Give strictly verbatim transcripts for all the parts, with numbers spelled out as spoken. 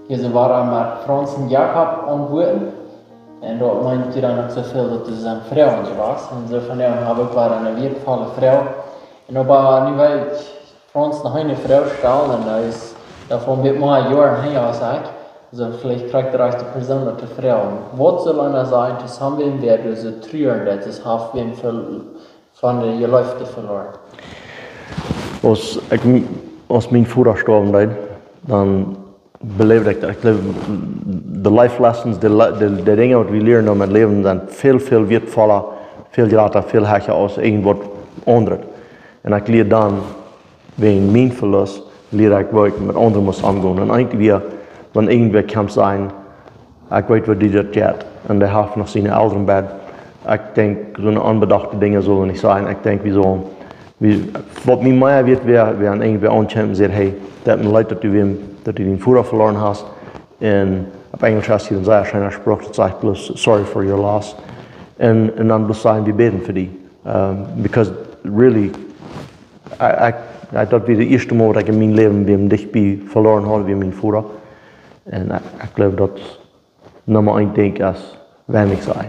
Hia sent wie met Franz un Jakob aum Wuat. Un daut meent je dan uk soo väl daut doa sent Froagen jewast. Un soo von doa hab ekj wada eene wieetvolle Froag. Un oba nu well ekj Franz noch eene Froag stalen. Un hee es doa fa een bät mea Joaren hinja aus ekj. Soo veleicht kjricht hee de rajchte Persoon daut to froagen. Waut saul eena sajen to someone, wäa doa soo truaren deit, daut haft wäm von de Jeleefte veloaren? Aus ekj, aus mien Voda stoawen deed, dan beleewd ekj, ekj jleew, de life lessons, de, le- de, de Dinja waut wie lieren om daut Läwen sent väl, väl wieetvolla, väl jrata, väl hecha aus irjent waut aundret. Un ekj lieed dan, wäajen mien Velust, lieed ekj woo ekj met aundre must omgonen. Un eent wia, wan irjentwäa kjemt sajen, ekj weet woo die daut jeit. Un dee haft noch siene Elren bie. Ekj denkj, soone onbedochte Dinja sellen wie nich sajen. Ekj denkj, wie sellen, wie, waut mie mea wieet wia, wia wan irjentwäa aunkjemt un sajcht, hey, daut es mie leet daut du wäm, daut du dienen Voda veloaren hast. Un opp Enjlisch es hia een sea scheena Spruch, daut sajcht bloos, "Sorry for your loss." Un, un dan bloos sajen, wie bäden fa die. Um, because really, ekj, ekj, ekj, daut wia daut ieeschte Mol daut ekj en mien Läwen wäm dicht bie veloaren haud, wia mien Voda. Un ekj, ekj jleew daut Numma eent Dinkj es, wan ekj saj.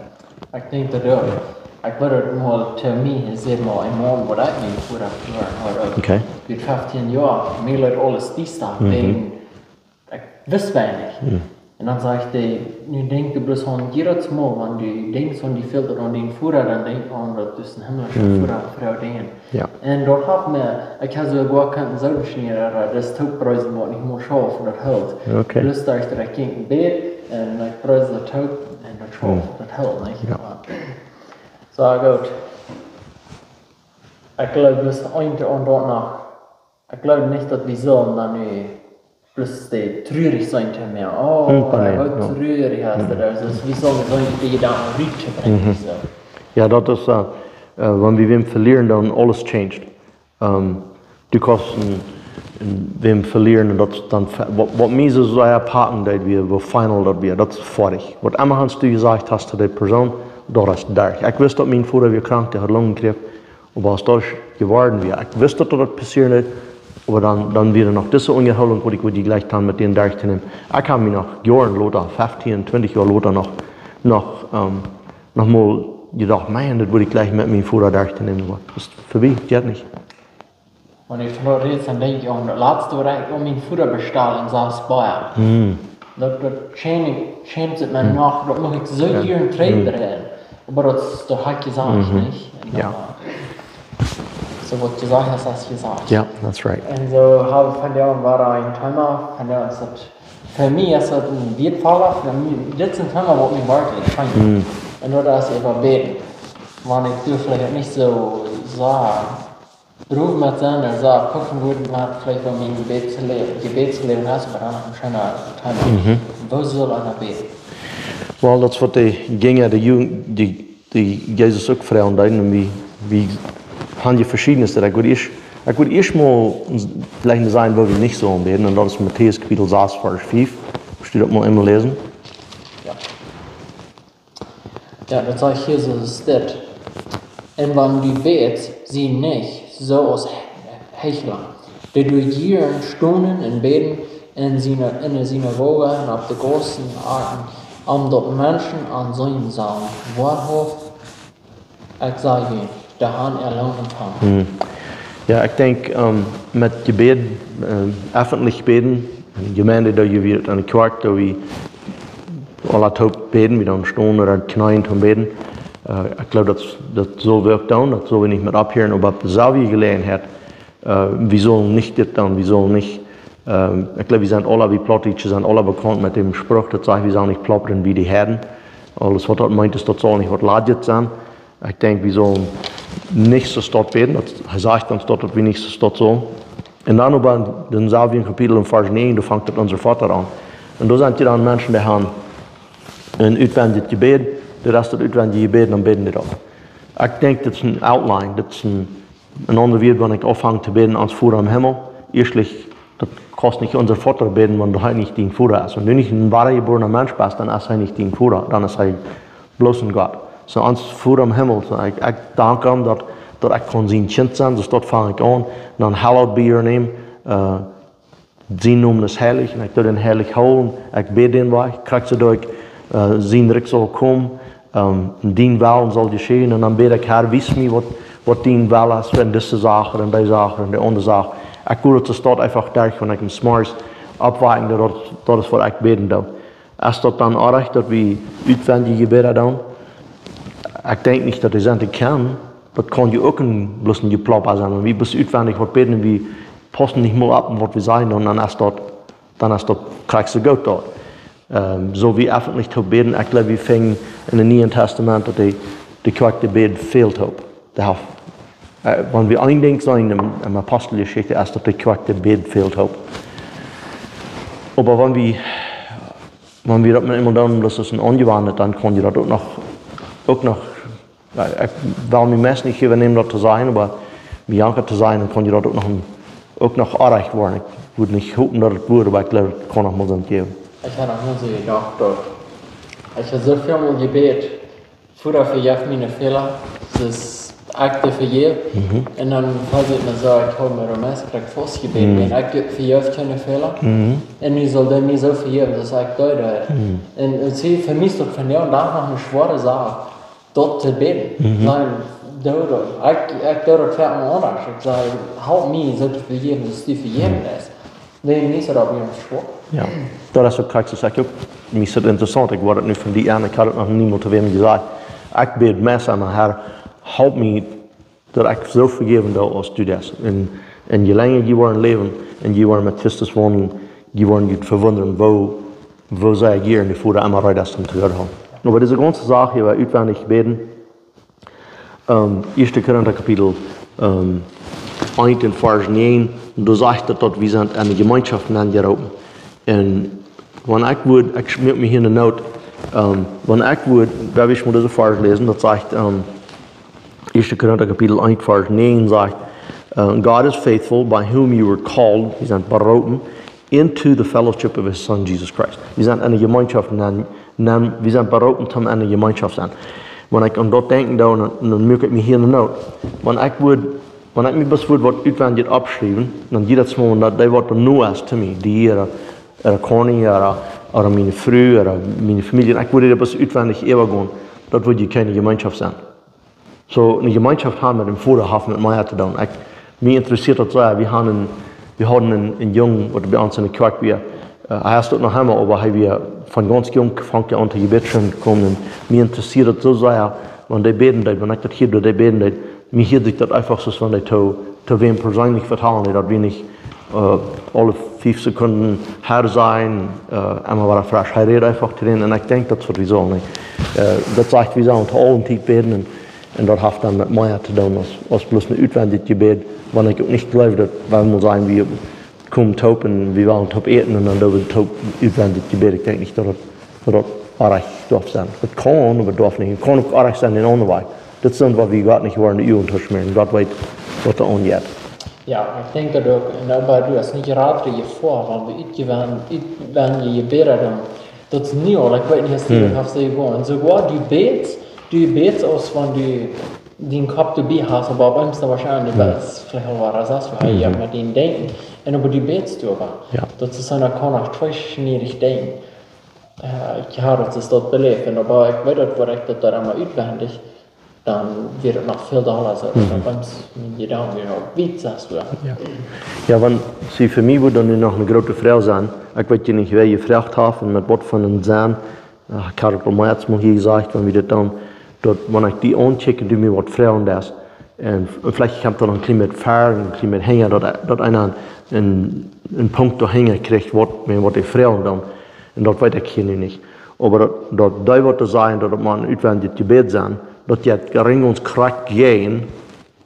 Ekj denkj daut uk. Ekj weet daut mol to mie, es daut mol een Maun waut ekj mien Voda veloaren haud. Okay. Bie feftieen Joa, mie leet aules diesta, Mhm. wäajen, ekj wist weinich. Mhm. Un dan sajcht hee, nu denkj du bloos aun jiedet Mol, wan du denkjst aun die Fäla aun dienen Voda, dan denkj aun daut du een himmlischa Mhm. Voda, Froa, Dinja. Jo. Un daut haft mie, ekj hab soogoa kunnen soo beschnieren, daut es toop preisen waut nich mol schauft, daut helt. Okay. Bloos daut ekj doa kjikj, bäd, un ekj preis daut toop, un daut schauft, Mhm. daut helt, nich? Jo. Oba, soo, goot. Ekj jleew, bloos eent aun daut noch. Ekj jleew nich daut wie sellen dan nu bloos de trurich sennen to mea. Oh, Hm, nee, woo no. Trurich es Hm. daut. Aulsoo, wie sellen sennen, dee Jedanken rut to brinjen, Mhm. soo. Jo, daut es, äh, äh, wan wie wäm velieren, dan aules changed. Ähm, du kaust een, een, wäm velieren un daut dan, fa- waut, waut mie soo sea packen deed, wia, woo final daut wia, daut es foadich. Waut emma hast du jesajcht hast to dee Persoon, daut es derch. Ekj wist daut mien Voda wia krank, dee haud Lungenkjräft, oba aus daut jeworden wia, ekj wist daut daut passieren deed, oba dan, dan wia noch dise Unjahoolinj, waut ekj wudd jlikj han met dän derchtonämen. Ekj hab mie noch Joaren lota, feftieen, twintich Joa lota noch, noch, ähm, noch mol jedocht, Maun, daut wudd ekj jlikj met mien Voda derchtonämen, oba daut es verbie, jeit nich. Wan ekj von daut räd, dan denkj ekj aun daut latste waut ekj aun mien Voda bestald, un daut es Bia. Hm. Daut, daut schäm ekj, schämt sikj mie Hm. noch, daut mucht ekj soo Jo. Joaren Hm. trigj brinjen. Oba daut es, daut haud ekj jesajcht, Mhm. nich? Un Jo. dan, äh, soo waut jesajcht es, es jesajcht. Jo, that's right. Un soo hab wie vondoag wada een Thema, vondoag es daut, fa mie es daut een wieetvolla, fa mie, dit es een Thema waut mie werkjlich fält. Hm. Un daut es äwa bäden. Wan ekj doa veleicht nich soo saj, Proowt met sennen, aulsoo, kjikjen woo daut veleicht bie mien Jebädsläwen, Jebädsläwen es, oba dan noch een scheenet Thema. Mhm. Woo saul eena bäden? Well, daut es waut de Jinja, de Jugend, dee, dee Jesus uk froagen deeden, un wie, wie haben hia veschiedne, daut ekj wudd ieescht, ekj wudd ieescht mol veleicht sajen, woo wie nich sellen bäden, un daut es Matäus Kapitel sas, Varsch fief. Woascht du daut mol eemol läsen? Jo. Jo, daut sajcht hia soo, es dit. Un wan du bätst, sie nich soo aus Heichla, dee doa jieren stonen un bäden en siene, en de Sinagogen un opp de Gaussen, om daut Menschen an seenen sellen. Woarhauftich, ekj saj junt, dee haben äa Loon empfangen. Hm. Jo, ekj denkj, ähm, met Jebäd, ähm, effentlich bäden, Jemeent, daut jie wada aun de Kjoakj, daut wie aula toop bäden, wie dan stonen ooda kjneeen toom bäden. Äh, ekj jleew, daut, daut sell wie uk doonen, daut sell wie nich mea opphieren, oba opp deeselwje Jeläajenheit, äh, wie sellen nich dit doonen, wie sellen nich, ähm, ekj jleew, wie sent aula, wie Plautdietsche sent aula bekaunt met dän Spruch, daut sajcht, wie sellen nich plappren wie de Heiden. Aules waut daut meent es, daut saul nich waut Ladjet sennen. Ekj denkj, wie sellen nich soo stoakj bäden. Daut, hee sajcht ons daut, daut wie nich soo stoakj sellen. Un dan oba en dänselwjen Kapitel en Varsch näajen, doa fangt daut Unser Vater aun. Un doa sent je dan Menschen, dee haben een utwendjet Jebäd, daut es daut utwendje Jebäd, dan bäden dee daut. Ekj denkj, daut es een outline, daut es een, een aundret Wuat, wan ekj aunfang to bäden, Ons Voda em Himmel, ieeschtlich, daut kaust nich Unser Vater bäden, wan hee nich dien Voda es. Wan du nich een wadajebuarna Mensch best, dan es hee nich dien Voda, dan es hee bloos een Gott. Soo, Ons Voda em Himmel, soo, ekj, ekj dank am daut, daut ekj kaun sien Kjint sennen, soo daut fang ekj aun. Dan, "Hallowed be your name." Äh, Sien Nomen es heilich un ekj doo dän heilich hoolen. Ekj bäd dän Wajch, krakjt soo doo ekj, äh, sien Rikj saul komen, ähm, un dien Wellen saul jeschehen. Un dan bäd ekj: Herr, wies mie waut, waut dien Wellen es en dise Sach, en dee Sach, en dee aundre Sach. Ekj wull daut, daut eefach derch, wan ekj 's Morjes oppwakjen doo, daut, daut es waut ekj bäden doo. Es daut dan oajch daut wie utwendje Jebäda doonen? Ekj denkj nich daut dee sent to kjennen. Daut kaun je uk een, bloos een Jeplaupa sennen. Wan wie bloos utwendich waut bäden, wie paussen nich mol opp waut wie sajen, dan, dan es daut, dan es daut krakjt soo goot doa. Ähm, soo wie effentlich to bäden, ekj jleew, wie finjen en daut Niee Tastament daut de, de Kjoakj de bäd väl toop. Dee haft, äh, wan wie een Dinkj seenen en, en Aposteljeschicht, es daut de Kjoakj de bäd väl toop. Oba wan wie, wan wie daut met eemol doonen, daut es een aunjewendet, dan kaun je daut uk noch, uk noch, jo, ekj well mie meist nich äwanämen daut to sajen, oba mie jankat to sajen, dan kaun je daut uk noch een, uk noch oajch woaren. Ekj wudd nich hopen daut et wudd, oba ekj jleew, et kaun noch mol soont jäwen. Ekj hab noch nie soo jedocht, daut ekj hab soo väl mol jebät: Voda, vejeff miene Fäla, soo aus ekj dee vejeff. Mhm. Un dan felt et mie soo, ekj hab mie doa meist krakjt faust jebät, mhm, un ekj vejeff kjeene Fäla. Mhm. Un nu saul dee mie soo vejäwen, soo aus ekj dee deed. Mhm. Un, un see, fa mie es daut vondoag noch eene schwoare Sach, daut to bäden. Mhm. Sajen, doo daut. Ekj, ekj doo daut foaken aundasch. Ekj saj: Help mie soo to vejäwen, soo aus du vejäwen, mhm, deist. Nä, nich soo daut wie ons schwoa. Jo. Daut es uk krakjt, saj ekj uk, mie es daut interessaunt, ekj woa daut nu von die aun, ekj haud daut noch niemols to wäm jesajcht. Ekj bäd meist emma: Herr, help mie, daut ekj soo vejäwen doo aus du deist. Un, un je lenja jie woaren läwen un jie woaren met Christus wonen, jie woaren junt vewundren, woo, woo sea jie en de Voda emma reed sent om to hoolen. Oba dise gaunze Sach hia, utwendich bäden, ähm, Ieeschte Korinta Kapitel, ähm, eent un Varsch näajen, doa sajcht et, daut wie sent en de Jemeenschoft nenjeroopen. Un wan ekj wudd, ekj schmieet mie hia eene Noot, ähm, wan ekj wudd, well wie mol dise Varsch läsen, daut sajcht, ähm, Ieeschte Korinta Kapitel eent, Varsch näajen sajcht, äh, "God is faithful, by whom you were called", wie sent beroopen, "into the fellowship of his Son, Jesus Christ." Wie sent en de Jemeenschoft, en, en, wie sent beroopen, om en de Jemeenschoft sennen. Wan ekj aun daut denkjen doo, dan, dan moak ekj mie hia eene Noot. Wan ekj wudd, wan ekj mie bloos wudd waut utwendich oppschriewen, dan jiedet Mol, daut dee waut no es to mie, dee hia, ooda Connie, ooda, ooda miene Fru, ooda miene Famielje, ekj wudd daut bloos utwendich äwagonen, daut wudd je kjeene Jemeenschoft sennen. Soo, eene Jemeenschoft haben met dän Voda haft met mea to doonen. Ekj, mie interessieet daut sea. Wie haben een, wie hauden een, een Jung, waut bie ons en de Kjoakj wia. Äh, hee es daut noch emma, oba hee wia von gaunz junk, funk hee aun to Jebäd to komen. Un mie interessieet daut soo sea, wan dee bäden deed, wan ekj daut hieed, daut dee bäden deed, mie hieed sikj daut eefach soo aun, daut dee to, to wäm perseenlich vetalen deed, daut wie nich, äh, aule fief Sekunden Herr sennen, äh, emma wada fresch. Hee räd eefach to dän, un ekj denkj, daut es waut wie sellen, nich? Äh, daut sajcht, wie sellen to aule Tiet bäden, un, un daut haft dan met mea to doonen aus, aus bloos een utwendich Jebäd, wan ekj uk nich jleew, daut, wan wie sajen, wie komen toop un wie wellen toop äten un dan doo wie toop utwendich Jebäd. Ekj denkj nich, daut daut, daut daut oajch doaf sennen. Daut kaun, oba daut doaf nich. Daut kaun uk oajch sennen en aundre Wajch. Daut es waut wie Gott nich woaren de Uagen toschmieren. Gott weet, waut doa aunjeit. Jo, ekj denkj daut uk. Un oba du hast nich jrod de Jefoa, wan wie utjewend, utwendich Jebäda doonen. Daut es nu aul, ekj weet nich, aus du, mhm, daut hast jegonen. Un soogoa du bätst, du bätst aus wan du dän Kopp doabie hast, oba opp eemol dan woarschienlich, mhm, du bätst veleicht aul waut, aus hast du, mhm, jo, met dän denkjen. Un oba du bätst doaräwa. Jo. Daut es dan uk noch tweeschniedich Dinkj. Äh, jo, daut es daut Beleewen. Un oba ekj weet daut, wan ekj daut dan emol utwendich, dan woat et noch väl dolla soo. Mhm. Dan kjemt mien Jedanken wada opp, waut sajchst du? Jo. Jo, wan, see, fa mie wudd dan nu noch eene groote Froag sennen. Ekj weet je nich, wäa jefroagt haft un met waut fa eenen Senn. Äh, ekj haud et aul mol ieescht mol hia jesajcht, wan wie daut dan, daut, wan ekj die aunkjikj, du mie waut froagen deist, un, un veleicht kjemt daut een kjlien bät wieda, een kjlien bät hinja, daut, daut eena een, een Punkt doahinja kjricht, waut, waut ekj froagen dan. Un daut weet ekj hia nu nich. Oba daut, daut dee waut to sajen, daut et mau een utwendich Jebäd sennen, daut jeit gaunz krakjt jäajen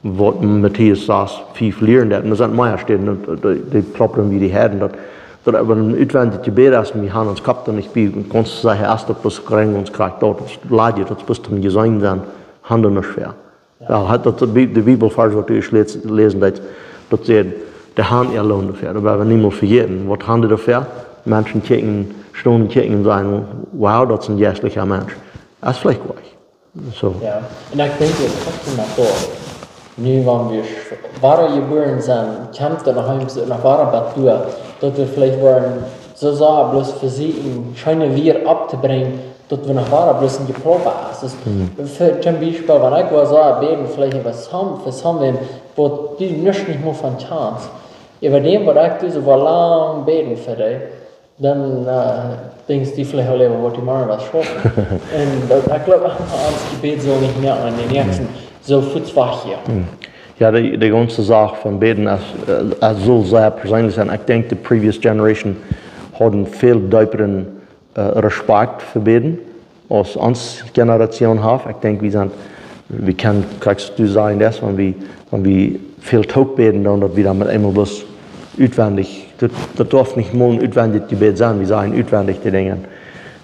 waut Matäus sas, fief lieren deit. Un doa sent mea Städen, dee, dee, dee kloppen wie dee Häaden, daut, daut oba een utwendich Jebäd es, wie haben ons Kopp doa nich bie, un kaust sajen, es daut bloos gaunz krakjt doa, daut es ladich, daut es bloos toom jeseenen sennen, haben doa nuscht fäa. Jo. Jo, haft daut de Bi-, de Bibelvarsch, waut du ieescht läs-, läsen deetst, daut sajcht, dee haben äa Loon doafäa. Daut woa wie niemols vejäten. Waut haben dee doafäa? Menschen kjikjen, stonen kjikjen un sajen: "Wow, daut es een jeistlicha Mensch." Daut es veleicht goot. Soo. Jo. Un ekj denkj, daut es uk noch soo. Nu, wan wie sch-, wada jebuaren sent, kjemt daut noch eemol noch wada bat doa, daut wie veleicht woaren soo sea bloos vesieekjen, scheene Wieed opptobrinjen, daut wie noch wada bloos en Jeplaupa es. Daut, fa, toom Biespel, wan ekj woa soo bäden, veleicht äwa some, fa someone, waut du nuscht nich mea von kjanst. Äwa däm, waut ekj doa soo lang bäden fa die, dan, äh, denkjst du veleicht aul äwa waut du morjen woascht schaufen. Un daut, ekj gleew, ons Jebäd saul nich mea aun dän näakjsten soo fuaz wajch hia. Jo, de, de gaunze Sach von bäden es, äh, es saul sea perseenlich sennen. Ekj denkj, de previous generation haud een väl deepren, äh, Respekt fa bäden aus onse Generation haft. Ekj denkj, wie sent, wie kjennen krakjt soo sajen, daut wan wie, wan wie väl toop bäden, dan daut wie dan met eemol bloos utwendich, daut, daut darf nich mol een utwendjet Jebäd sennen, wie sajen utwendich de Dinja.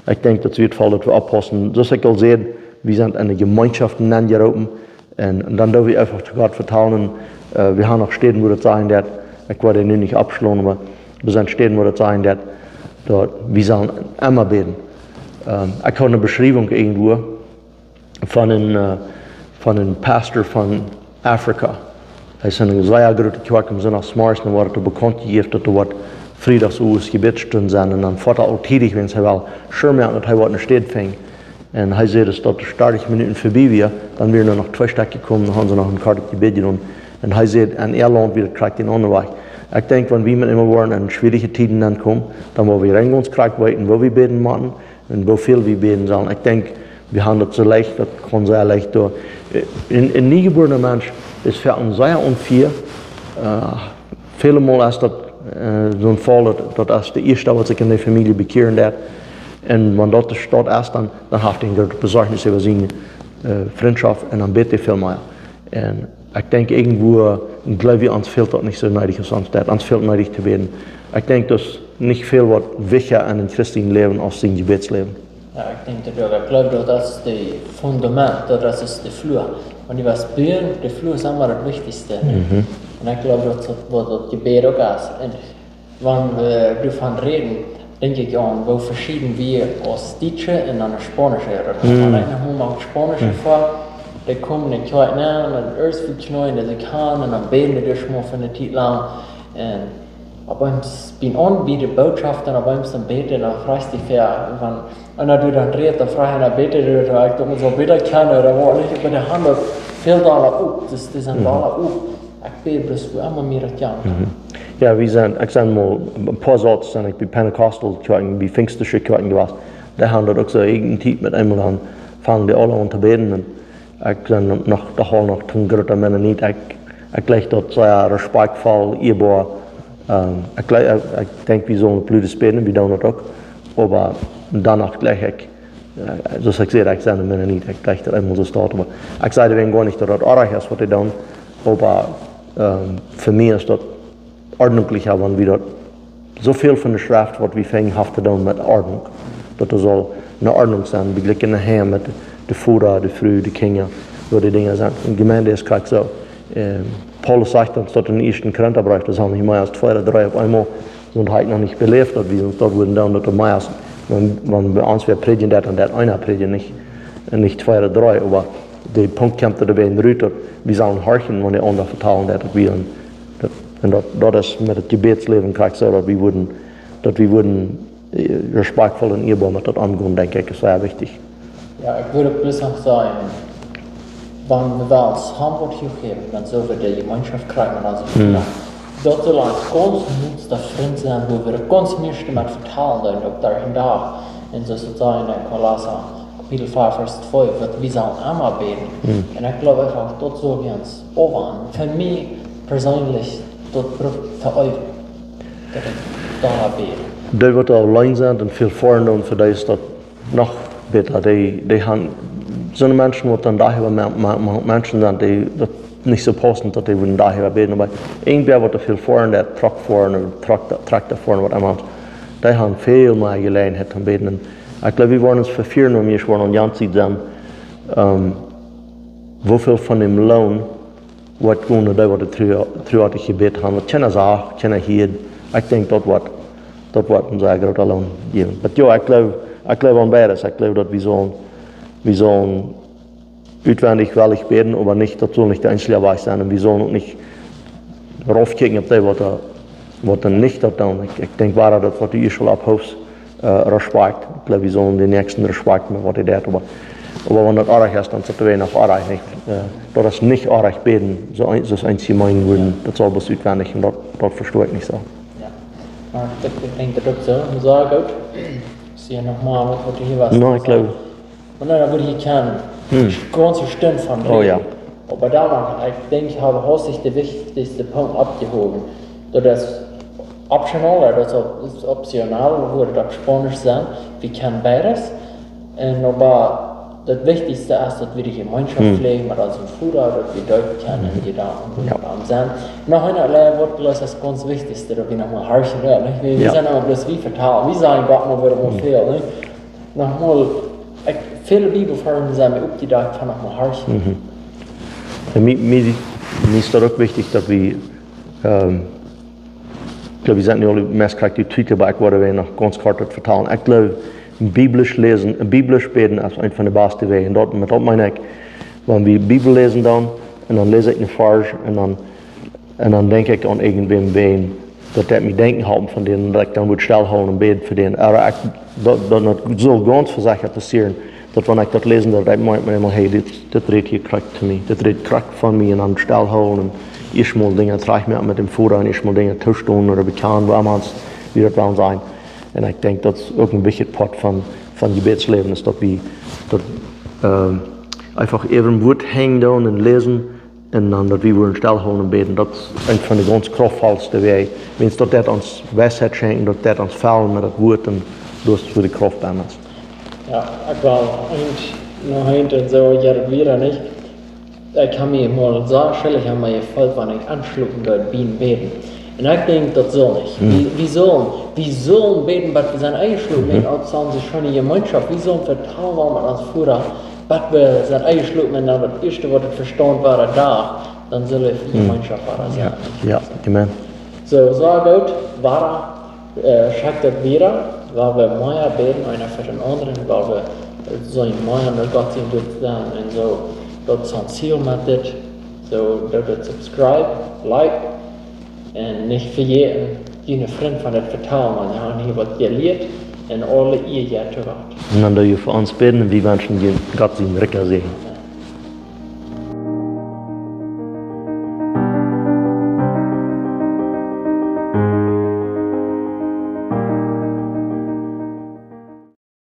Ekj denkj, daut wie daut woaren, daut wie oppaussen. Soo aus ekj aul säd, wie sent en eene Jemeenschoft nenjeropen. Un, un dan doo wie eefach to Gott vetalen. Äh, wie haben noch Städen, wua daut sajen deit, ekj woa dee nu nich aufschlonen, oba wie sent Städen, wua daut sajen deit, daut wie sellen emma bäden. Ähm, ekj haud eene Beschriewunk irjentwua von een, äh, von een Pastor von Afrika. Hee es en eene sea groote Kjoakj, em Sindach zemorjes, dan woat bekaunt jejäft, daut doa woat Friedach soo aus Jebädstund sennen. Un dan foat hee aul tiedich, wan hee well sure moaken, daut hee waut enne Städ finjt. Un hee säd, daut daut dartich Minuten verbie wia, dan wieren doa noch twee Stekj jekomen, dan haben see noch een kortet Jebäd jedonen. Un hee säd, en äa Launt wia daut krakjt dän aundren Wajch. Ekj denkj, wan wie met eemol woaren en schwierije Tieden aunkomen, dan woa wie rein gaunz krakjt weeten, woo wie bäden motten un woo väl wie bäden sellen. Ekj denkj, wie haben daut soo leicht, daut kaun sea leicht doa. Äh, een, een niejebuarna Mensch es fa ons sea unfair. Äh, väle Mol es daut, äh, soon Faul, daut, daut es de ieeschta, waut sikj en de Famielje bekjieren deit. Un wan daut de Staut es, dan, dan haft hee eene groote Besorjnis äwa siene, äh, Frintschoft un dan bäd hee väl mea. Un ekj denkj, irjentwua, gleew wie, ons fält daut nich soo needich aus ons deit. Ons fält needich to bäden. Ekj denkj, daut es nich väl waut wichtja en een christeljet Läwen aus sien Jebädsläwen. Jo, ekj denkj daut uk. Ekj gleew, daut es daut Fundament, daut es de Flua. Wan du waut buen, de Flua es emma daut Wichtichste. Mhm. Un ekj gleew, daut es waut daut Jebäd uk es. Un wan wie doavon räden, denkj ekj aun, woo veschieden wie aus Dietsche un dan Spaunische räden. Mhm. Wan ekj no Hus Spaunische Mhm. foa, dee komen enne Kjoakj nenn, un dan ieescht vekjneen dee sikj aun, un dan bäden dee doa mau fa eene Tiet lang. Un opp eemol bie, aun bie de Bootschoft, un opp eemol dan bäden, dan froagst du die, wan, un wan du dan rätst, dan froagst du, dan bäden dee, dan ekj daut mau soo bäta kjennen, dan woat nich, oba dee haben daut väl dolla opp, daut, dee sent Mhm. dolla opp. Ekj bäd bloos fa emma mea daut, jo. Mhm. Jo, wie sent, ekj sie mol een poa Säajen, sie ekj bie Pentecostal Kjoakjen, bie Pfingstische Kjoakjen jewast. Dee haben daut uk soo eene Tiet met eemol aun, fungen dee aule aun to bäden. Un ekj sie noch, doch aul noch een groota Mennonit. Ekj, ekj jleich daut sea respektvoll, ieeboa. Ähm, ekj jleich, ekj, ekj denkj, wie sellen bloos bäden, wie doonen daut uk. Oba doano jleich ekj, äh, soo aus ekj säd, ekj sie een Mennonit, ekj jleich daut eemol soo staut. Oba ekj saj doawäajen goanich, daut daut oajch es, waut dee doonen. Oba, ähm, fa mie es daut ordnunglicha, wan wie daut soo väl von de Schreft, waut wie finjen, haft to doonen met Ordnunk. Daut et saul ne Ordnunk sennen, wie jlikj en de Heim met de Voda, de Fru, de Kjinja, woo dee Dinja sent. Un Jemeent es krakjt soo. Ähm, Paulus sajcht ons daut em ieeschten Korintabreef, daut sent nich mea aus twee ooda dree opp eemol, un haft noch nich beläft, daut wie ons daut wudden doonen, daut et mea es, wan, wan bie ons wäa prädjen deit, dan deit eena prädjen, nich, nich twee ooda dree, oba de Punkt kjemt doa bie rut, daut wie sellen horchen, wan de aundra vetalen deit, daut wie een Daut, un daut, daut es met daut Jebädsläwen krakjt soo, daut wie wudden, daut wie wudden, äh, respektvoll un ieeboa met daut omgonen, denkj ekj, es sea wichtich. Jo, ekj wudd uk bloos noch sajen, wan wie wellen haben waut jejäft, dan sell wie de Jemeenschoft kjrieen met onse Hm. Frind. Daut saul ons gaunz noodste Frind sennen, wua wie de gaunz mieeschte met vetalen, dan uk doa en doa. Un soo aus et sajcht en Kolossa, Kapitel fief, Varsch twee, waut wie sellen emma bäden. Hm. Un ekj gleew eefach, daut saul wie ons äwen. Fa mie perseenlich, daut brukt to äwen. Daut ekj doa bäd. Dee waut auleen sent un väl foaren doonen, fa dee es daut noch bäta. Dee, dee haben, soone Menschen waut dan doa äwa ma-, ma-, ma-, Menschen sent, dee daut nich soo paussent, daut dee wudden doa äwa bäden. Oba irjentwäa waut väl foaren, dee Truck foaren, ooda Truck, Trakta foaren, waut emma. Dee haben väl mea Jeläajenheit to bäden. Un ekj gleew, wie woaren ons vefieren, wan wie ieescht woaren aun de aundre Sied sennen, ähm, woo väl von däm Loon woat gonen no dee waut de tru-, truarich jebäden haben. Waut kjeena sach, kjeena hieed. Ekj denkj, daut woat, daut woat een sea groota Loon jäwen. Oba jo, ekj gleew, ekj gleew aun beides. Ekj gleew, daut wie sellen, wie sellen utwendich well ekj bäden, oba nich, daut saul nich de eensje Wajch sennen. Un wie sellen uk nich raufkjikjen opp dee, waut doa, waut doa nich daut doonen. Ekj, ekj denkj, wada, daut waut du ieescht aul opphoofst, äh, Respekt. Ekj jleew, wie sellen dän Näakjsten Respekt moaken, waut hee deit. Oba, oba wan daut oajch es, dan sent wie noch oajch, nich? Äh, daut es nich oajch bäden, soo een, soo aus eenje meenen wudden, daut saul bloos utwendich un daut, daut vestonen ekj nich soo. Jo. Oba ekj, ekj denkj daut uk soo. Un soo goot. Ekj see noch mol waut, waut du hia wast. No, ekj jleew. Oba nä, daut wudd ekj kjennen. Hm. Gaunze Stund von räden. Oh jo. Oba doano, ekj denkj, hab ekj haustich de wichtichste Punkt oppjehowen. Daut es optional, daut es op-, es optional, woo daut opp Spaunisch sajcht. Wie kjennen beides. Un oba daut wichtichste es, daut wie de Jemeenschoft Hm. pflegen met onsen Voda, daut wie doa kjennen Mhm. Jedanken Jo. aun sennen. Noch een, äh, waut bloos es gaunz wichtichste, daut wie noch mol horchen, jo, nich? Wie, wie Jo. sent noch bloos, wie vetalen, wie sajen Gott noch wada mol Hm. väl, nich? Noch mol, ekj, väle Bibelvarsch sent mie oppjedakjt von noch mol horchen. Mhm. Un mie, mie, mie es daut uk wichtich, daut wie, ähm, ekj jleew, wie sent nu aul meist krakjt de Tiet, oba ekj wull noch gaunz kort waut vetalen. Ekj jleew, biblisch läsen, biblisch bäden es eent von de baste Wäaj. Un daut, met daut meen ekj, wan wie Bibel läsen dan, un dan läs ekj een Varsch, un dan Un dan denkj ekj aun irjentwäm, wäm, daut deit mie denkjen halpen von dän, daut ekj dan wudd stellhoolen un bäden fa dän. Oba ekj, daut, daut, daut saul gaunz vesechat passieren, daut wan ekj daut läsen, daut ekj meen, meen, hey, dit, dit rät hia krakjt to mie, dit rät krakjt von mie, un dan stellhoolen un ieescht mol Dinja trajchtmoaken met däm Voda un ieescht mol Dinja tostonen ooda bekjanen, woo emma wie daut wellen sajen. Un ekj denkj, daut es uk een wichtja Poat von, von Jebädsläwen, es daut wie daut, ähm, eefach äwa daut Wuat henjen doonen un läsen, un dan daut wie wudden stellhoolen un bäden, daut es eent von de gaunz kraftvollste Wäaj. Wiels daut deit ons Weisheit schenkjen, daut deit ons fellen met daut Wuat un daut es wua de Krauft aun es. Jo, ekj well eent, noch eent un soo, jo, daut wia nich. Ekj hab mie mol soo schullich aun mie jefeelt, wan ekj enschlop deed biem bäden. Un ekj denkj, daut saul nich. Hm. Wie, wie sellen, wie sellen bäden, bat wie sent enjeschlopen, Mhm. un uk soo ne scheene Jemeenschoft. Wie sellen vetalen met onsen Voda, bat wie sent enjeschlopen un dan daut ieeschte waut ekj vestaunt wia, daut, dan sell wie Hm. Jemeenschoft haben. Jo, jo, amen. Soo, soo goot, wada, äh, schekjt daut wada, wua wie mea bäden, eena fa dän aundren, wua wie soo mea no Gott sien Wuat sennen un soo, daut es ons Ziel met dit. Soo, daut, daut subscribe, like, un nich vejäten, june Frind von daut vetalen, wan jie hia waut jelieet, un aule Ea jeit to Gott. Un dan doo jie fa ons bäden un wie wenschen junt Gott sien rikja Säajen.